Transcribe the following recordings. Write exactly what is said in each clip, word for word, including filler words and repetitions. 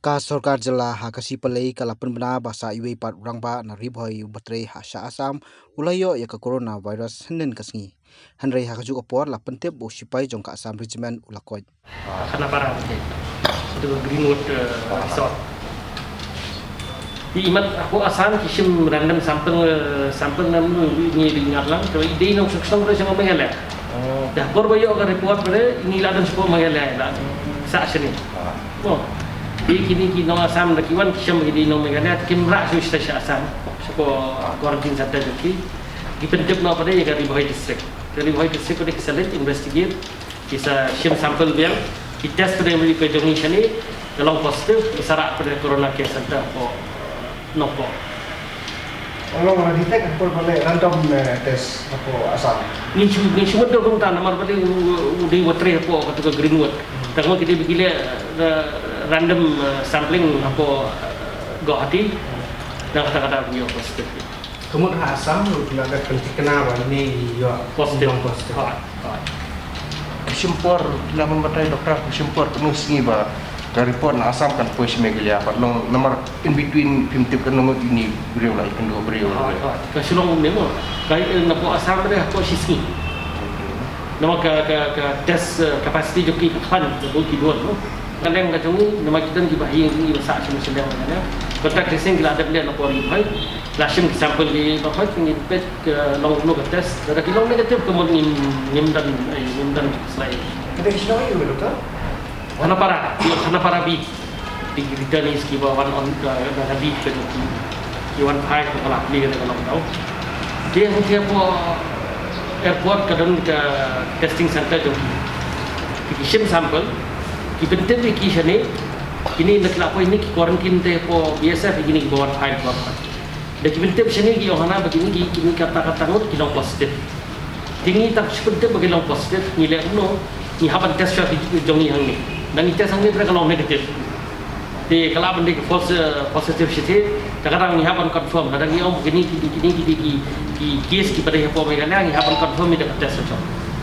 Ka sorkar jylla ha ka sngi Palei ka la pynbna ba sa iwei pat u rangbah na Ri Bhoi uba trei ha sha Assam u la ïoh ïa ka coronavirus hynnin ka sngi. Hynrei ha kajuh ka por la pyntip ba u sipai jong ka Assam Regiment u la koit. Khanapara, okay. Itu Greenwood, eh, Resort. Imat hapoh Assam ki shim random sample, eh, sample na mnu ngi ri ngat lang, to i dei nongshong shnong re sha Meghalaya. Oh. Dah por ba ïoh ka report ba re, ngi la don shapoh Meghalaya la. Sa shane. Ah. Oh. Di kini ki nong Assam da ki wan ki shim ki dei nong Meghalaya, kim rah shu sha Assam. Shapoh quarantine center jong ki. Ki pyntip noh pat ïa ka Ri Bhoi District. Ka Ri Bhoi District pat ki sa leit investigate. Ki sa shim sample biang, ki test pat ïa ka jong ngi shane, ka long positive, ki sa rah pat ïa corona care center hapoh Nongpoh. Long la detect hapoh ba leh random, eh, test hapoh Assam. Ngi shu, ngi shu mut da kumta namar ba dei u, u dei uba trei hapoh katu ka Greenwood. Tang ma ki dei ba ki leh, eh, random, eh, sampling hapoh, eh, Guwahati. Na kata kata ki ïoh positive. Ka mut ha Assam ruh ki la dep pynthikna ba ine i ïoh positive. Long positive. Hooid, hooid. Ka shim por, ki la pynbatai doktor, ka shim por katno sngi ba ka report na Assam kan poi sha Meghalaya, pat long namar in between phim tip katno ngut ine i briew la ïakynduh briew. Hooid, hooid. Ka shu long ne mo. Ka, eh, napoh Assam re hapoh shi sngi. Namar ka, ka, ka test, eh, capacity jong ki ka khlaiñ, ka bun ki bun, no. Ka leng ka jong ngi, namar ki don kiba ha ïing jong ngi ba sah shim shylliang, ne. Contact tracing ki la dep leh napoh Ri Bhoi. La shim ki sample ki baroh, ngi peit ka long kumno ka test. Lada ki long negative ka mut ngim, ngim don, eh, ngim don slai. Ka dei shnong aïu, Doktor? Khanapara, Khanapara Beach. Ki returnees kiba wan on ka, ka, ka leave ka jong ki. Ki wan phai ka la plie ka long tau. Te hangtei hapoh airport ka don ka testing center jong ki. Ki shim sample, ki pyntip ïa ki shane, kine na ki la poi ne ki quarantine te hapoh B S F ïa kine kiba wan phai ka. Da ki pyntip shane ki ong hana ba kine ki, kine kata kata ngut ki long positive. Te ngi tang shu pyntip ba ki long positive, ngi leh kumno, ngi hap ban test shuwa ki jong ngi hangne. Da ngi test hangne te ka long negative. Te ka lah ban dei ka false, eh, positive shithi, te ka dang ngi hap ban confirm, lada ngi ong kine ki, kine ki, ki, ki case kiba dei hapoh Meghalaya, ngi hap ban confirm ïa da ka test shuwa.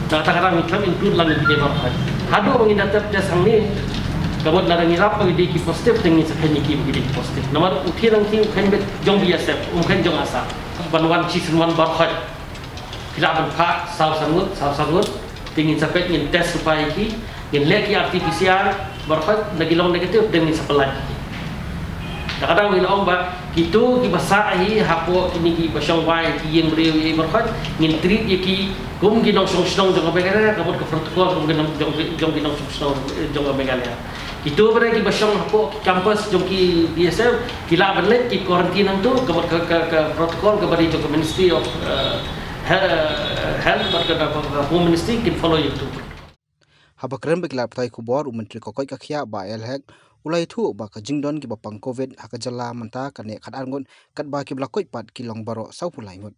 Te ka dang ngi khlem include lang ïa kine baroh. Haduh ba ngin da test hangne, ka mut lada ngi lap ba ngi dei ki positive, te ngin sa kheiñ ïa ki ba ki dei ki positive. Namar u thied nangtei u kheiñ beit jong B S F, um kheiñ jong Assam. Ban wan shisien wan baroh. Ki lah ban phah saw san ngut, saw san ngut. Te ngin sa peit ngin test lypa ïa ki, ngin leh ki R T P C R, baroh na ki long negative, te ngin sa pyllait ïa ki. Te ka dang ngi la ong ba, kito kiba sah hi hapoh kine kiba shong wai ki ïing briew ïa baroh, ngin treat ïa ki kum ki nongshong shnong jong ka Meghalaya, ka mut ka protocol kum ki nong, jong, jong ki nongshong shnong, eh, jong ka Meghalaya. Kito ba dei kiba shong hapoh ki campus jong ki B S F, ki lah ban leit ki quarantine hangto, ka, ka, ka, ka protocol kaba dei jong ka Ministry of, eh, He-, Health, bad ka, ka, ka Home Ministry, kin follow ïa kato. Haba kren bad ki lad pathai khubor, u Myntri ka koit ka khiah Bah A L Hek, u la ïathuh ba ka jingdon kiba pang covid ha ka jylla mynta ka neh khatar ngut, katba kiba la koit pat ki long baroh sawphew lai ngut.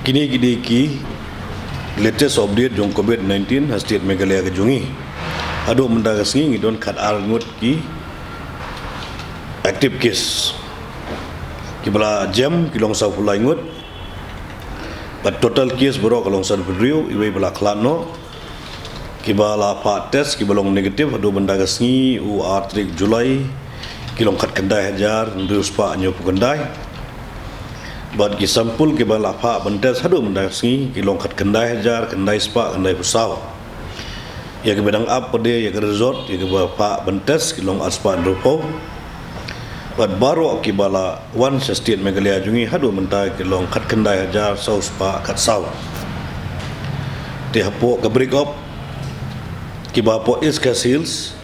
Kine ki dei ki latest update jong covid nineteen ha state Meghalaya ka jong ngi. Haduh mynta ka sngi ngi don khatar ngut ki active case. Kiba la jem ki long sawphew lai ngut. Bad total case baroh ka long sanphew hynriew, iwei ba la khlad noh. Kiba la phah test kiba long negative haduh mynta ka sngi u ar tarik July, ki long khatkhyndai hajar hynriew spah hynñiewphew khyndai. Bad ki sample kiba la phah ban test haduh mynta ka sngi, ki long khatkhyndai hajar khyndai spah khyndaiphew saw. Ïa kiba dang ap pat de ïa ka result, ïa kiba phah ban test, ki long ar spah hynriewphew. Bad baroh kiba la wan sha state Meghalaya jong ngi haduh mynta ki long khatkhyndai hajar saw spah khatsaw. Te hapoh ka break up, kiba hapoh East Khasi Hills,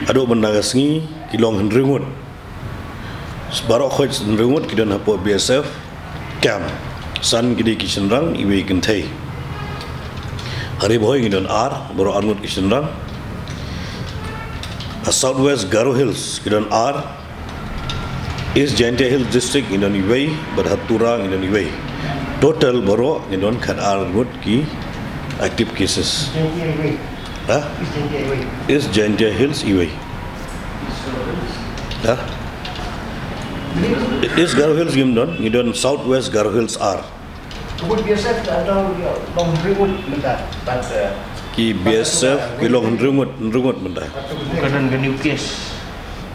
haduh mynta ka sngi ki long hynriew ngut. Baroh khoit hynriew ngut ki don hapoh B S F camp. San ki dei ki shynrang, iwei kynthei. Ha Ri Bhoi ngi don ar, baroh ar ngut ki shynrang. Ha South West Garo Hills ngi don ar, East Jaintia Hills District ngi don iwei, bad ha Tura ngi don iwei. Total baroh ngi don khatar ngut ki active cases. Jaintia iwei. Ha? East Jaintia iwei. East Jaintia Hills iwei. Ha? East Garo Hills ngim don, ngi don South West Garo Hills ar. Ka mut B S F ka long hynriew ngut mynta, bad, eh, ki B S F ki long hynriew ngut, hynriew ngut mynta. Ka don ka new case.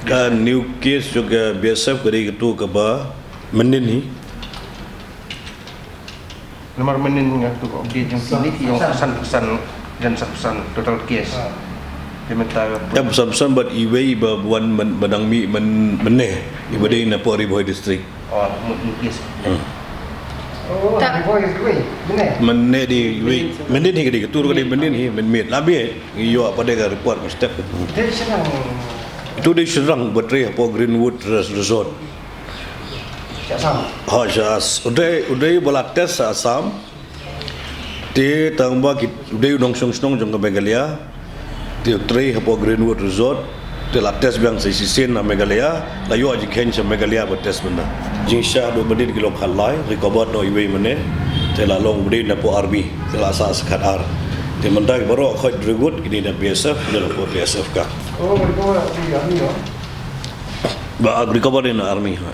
Ka new case jong ka B S F ka dei katu kaba mynnin hi. Namar mynnin nga tu ka update jong kine ki ong san percent dan san percent total case. Te mynta ka Em san percent bad iwei ba wan myn- ba dang mih myn- mynne iba dei na pori Bhoi district. Oh, mut mut case. Hmm. Oh, Ta- Bhoi is iwei. Mynne. Mynne dei iwei. Mynnin hi ka dei katu ka dei mynnin hi mynmiet. Labi ïoh pat ka report ka step. Dei shnong. Itu dei shnong ba trei hapoh Greenwood Res- Resort. Sha Assam. Ha sha As- u dei u dei ba la test sha Assam. Te tang ba ki u dei u nongshong shnong jong ka Meghalaya. Te u trei hapoh Greenwood Resort. Te la test biang sa shisien na Meghalaya. La ïoh jingkheiñ sha Meghalaya ba test bynta. Jingshisha haduh mynnin ki long khatlai, recovered noh iwei mynne. Te la long u dei na poh army. Te la sah sa khatar. Te mynta ki baroh khoit Greenwood kine na B S F, kine na poh B S F ka. Oh, recover di army noh. Ba ag recover na army ha.